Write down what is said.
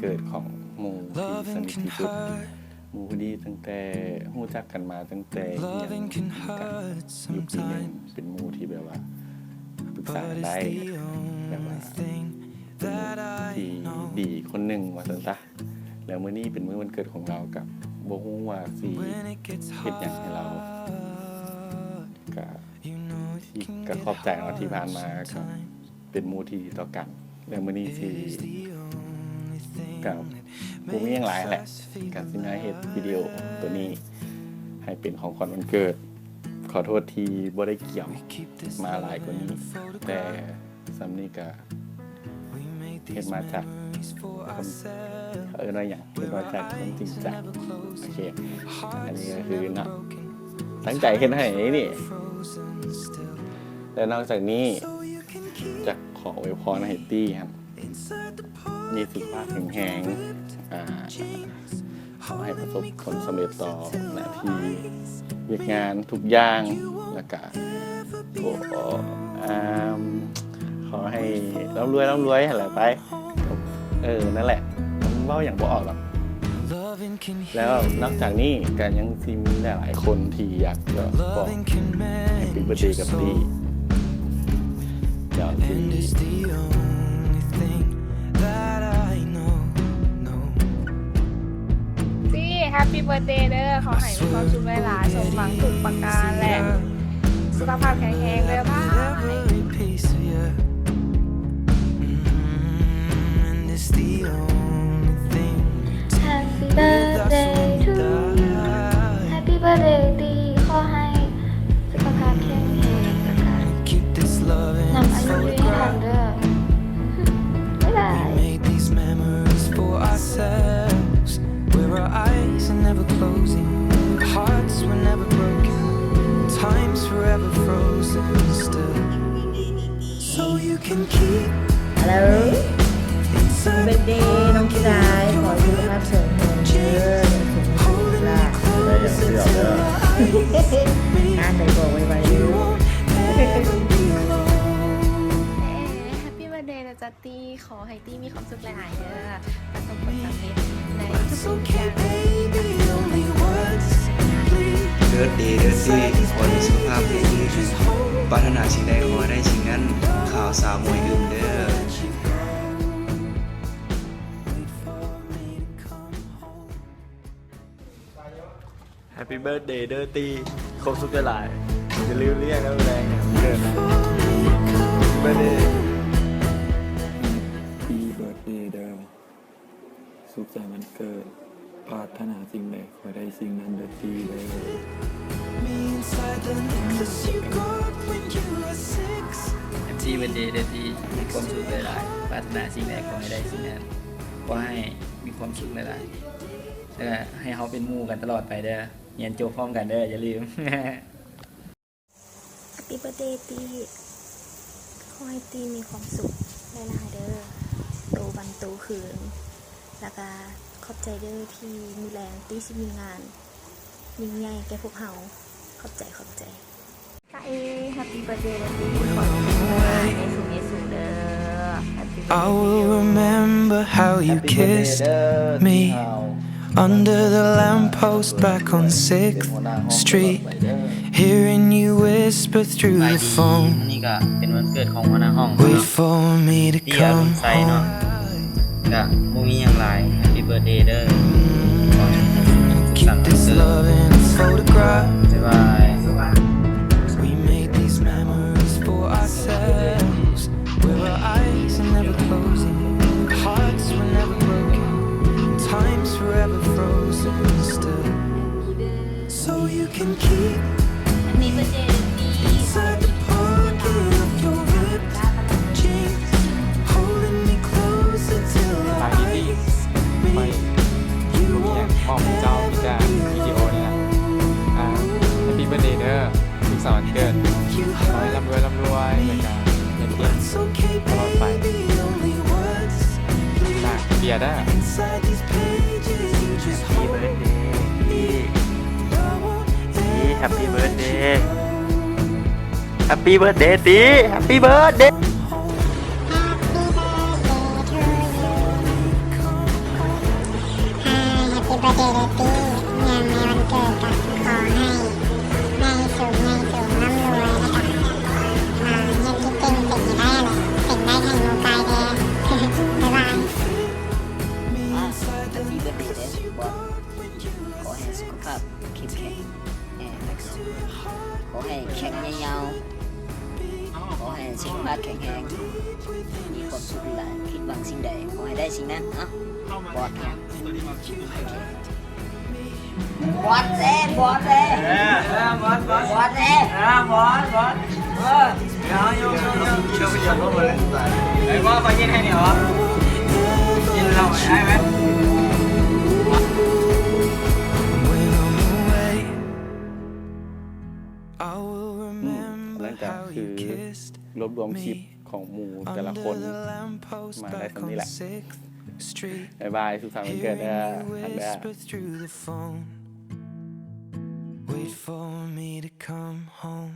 ເກີດຂອງໝູ່ທີ່ສະໜິດທີ່ສຸດ. ໝູ່ຜູ້ນີ້ຕັ້ງແຕ່ ຮູ້ຈັກກັນມາຕັ້ງແຕ່ຮຽນກັນຢູ່ປີໜຶ່ງ ເປັນໝູ່ທີ່ແບບວ່າປຶກສາກັນໄດ້ ແບບວ່າເປັນໝູ່ທີ່ດີຄົນໜຶ່ງວ່າຊັ້ນຊະ. ແລ້ວມື້ນີ້ເປັນມື້ວັນເກີດຂອງລາວ ກໍບໍ່ຮູ້ວ່າຊິເຮັດຫຍັງໃຫ້ລາວ ກໍ ກໍຂອບໃຈເນາະ ທີ່ຜ່ານມາກໍເປັນໝູ່ທີ່ດີຕໍ່ກັນ ແລະ ມື້ນີ້ຊິ ກໍບໍ່ມີຫຍັງຫຼາຍແຫຼະ ກໍຊິມາເຮັດວິດີໂອໂຕນີ້ໃຫ້ເປັນຂອງຂວັນວັນເກີດ. ຂໍໂທດທີ່ບໍ່ໄດ້ກຽມມາຫຼາຍກວ່ານີ້ ແຕ່ ສ່ຳນີ້ກະເຮັດມາຈາກຄວາມ ເອີ້ນວ່າຫຍັງ ເຮັດມາຈາກຄວາມຈິງໃຈ. ໂອເຄ ອັນນີ້ກໍຄືເນາະ ຕັ້ງໃຈເຮັດໃຫ້ນີ້. ແລະນອກຈາກນີ້ ຢາກຂໍອວຍພອນໃຫ້ຕີຫັ້ນ ມີສຸຂະພາບແຂງແຮງ ອ່າ ຂໍໃຫ້ປະສົບຜົນສຳເລັດຕໍ່ໜ້າທີ່ວຽກງານທຸກຢ່າງ ແລ້ວກະ ໂອ້ ອ່າ ຂໍໃຫ້ລ່ຳລວຍ ລ່ຳລວຍຫັ້ນແຫຼະໄປ. ເອີ ນັ້ນແຫຼະ ເວົ້າຫຍັງບໍ່ອອກດອກ. ແລ້ວນອກຈາກນີ້ກໍຍັງຊິມີຫຼາຍໆຄົນທີ່ຢາກຈະບອກ Happy Birthday ກັບຕີ. ດຽວ ຕີ Happy Birthday ເດີ້ ຂໍໃຫ້ມີຄວາມສຸກຫຼາຍໆ ສົມຫວັງທຸກປະການ ແລະ ສຸຂະພາບແຂງແຮງເດີ້ ບາຍ. Happy birthday to you. Happy birthday ຕີ ຂໍໃຫ້ສຸຂະພາບແຂງແຮງ ແລ້ວກະນຳອາຍຸຍືນນານເດີ້. ບາຍບາຍ. We made these memories for ourselves, where our eyes are never closing, hearts were never broken, time's forever frozen still. So you can keep ຮາໂລ ເບິດເດນ້ອງຊາຍ ຂໍສຸຂະພາບແຂງແຮງເດີ້ ໃຫ້ສົມຫວັງທຸກຢ່າງ. ງານໃດບອກໄວໆເດີ້. Happy birthday ນະຈັດຕີ ຂໍໃຫ້ຕີມີຄວາມສຸກຫຼາຍໆເດີ້ ປະສົບຜົນສຳເລັດໃນທຸກໆຢ່າງ. Birthday ເດີ້ຕີ ຂໍໃຫ້ສຸຂະພາບແຂງແຮງ ປາດຖະໜາສິ່ງໃດຂໍໃຫ້ໄດ້ສິ່ງນັ້ນ ຂ່າວສາວມວຍອຶມເດີ້. Happy birthday ເດີ້ຕີ ຄວາມສຸກຫຼາຍໆ ຢ່າລືມລ້ຽງເດີ້ ແລງເກີດນະ. Happy birthday. Happy birthday ເດີ້ ສຸກສັນວັນເກີດ ປາດຖະໜາສິ່ງໃດ ຂໍໃຫ້ໄດ້ສິ່ງນັ້ນເດີ້ຕີເດີ້. Happy birthday ເດີ້ຕີ ມີຄວາມສຸກຫຼາຍໆ ປາດຖະໜາສິ່ງໃດ ຂໍໃຫ້ໄດ້ສິ່ງນັ້ນ ຂໍໃຫ້ມີຄວາມສຸກຫຼາຍໆ ແລ້ວກະໃຫ້ເຮົາເປັນໝູ່ກັນຕະຫຼອດໄປເດີ້. ຮຽນຈົບພ້ອມກັນເດີ້ ຢ່າລືມ. Happy birthday ຕີ ຂໍໃຫ້ຕີມີຄວາມສຸກຫຼາຍໆເດີ້ ໂຕວັນໂຕຄືນ ແລ້ວກະຂອບໃຈເດີ້ ທີ່ມື້ແລງຕີຊິມີງານຍິ່ງໃຫຍ່ແກ່ພວກເຮົາ. ຂອບໃຈ ຂອບໃຈ. ຕາເອ Happy birthday ເດີ້ຕີ ຂໍໃຫ້ມີຄວາມສຸກຫຼາຍໆ ໃນສຸກໃນສຸກເດີ້. I will remember how you kissed me under the lamppost back on sixth Street, hearing you whisper through the phone. ມື້ນີ້ກະເປັນວັນເກີດຂອງຫົວໜ້າຫ້ອງຂອງເຮົາ Wait for me to come home. ກະບໍ່ມີຫຍັງຫຼາຍ Happy birthday ເດີ້ ຂໍໃຫ້ສຸກສັນວັນເກີດ ບາຍບາຍ. We made these memories for ourselves, where our eyes are never closing, hearts were never broken, time's forever frozen still. So you can keep me inside the pocket of your ripped jeans, holding me closer till our eyes meet. You won't ever be alone. Happy birthday ເດີ້ ສຸກສັນວັນເກີດ ຂໍໃຫ້ລ່ຳລວຍ ລ່ຳລວຍ ແລ້ວກະຮຽນເກັ່ງຕະຫຼອດໄປ. ເບຍເດີ້. Happy birthday ຕີ Happy birthday. Happy birthday ຕີ Happy birthday. ຂໍ ແຂງແຮງ ມີຄວາມສຸກຫຼາຍ ຄິດຫວັງສິ່ງໃດ ຂໍໃຫ້ໄດ້ສິ່ງນັ້ນ. ເອົ້າ ບອດ ໂອເຄ ບອດເດ້ ບອດເດ້ ເອີ ເອີ ບອດ ບອດ ບອດເດ້ ເອີ ບອດ ບອດ ເອີ ເອີ ເອີ ເອີ ໄດ້ບໍ່ ຂໍເຮັດໃຫ້ນີ້ເນາະ ກິນເຫຼົ້າໄດ້ໄໝ? ອືມ ຫຼັງຈາກຄື ລວບລວມຄລິບຂອງໝູ່ແຕ່ລະຄົນມາໄດ້ສ່ຳນີ້ແຫຼະ. ບາຍບາຍ ສຸກສັນວັນເກີດເດີ ຮັກເດີ. Wait for me to come home.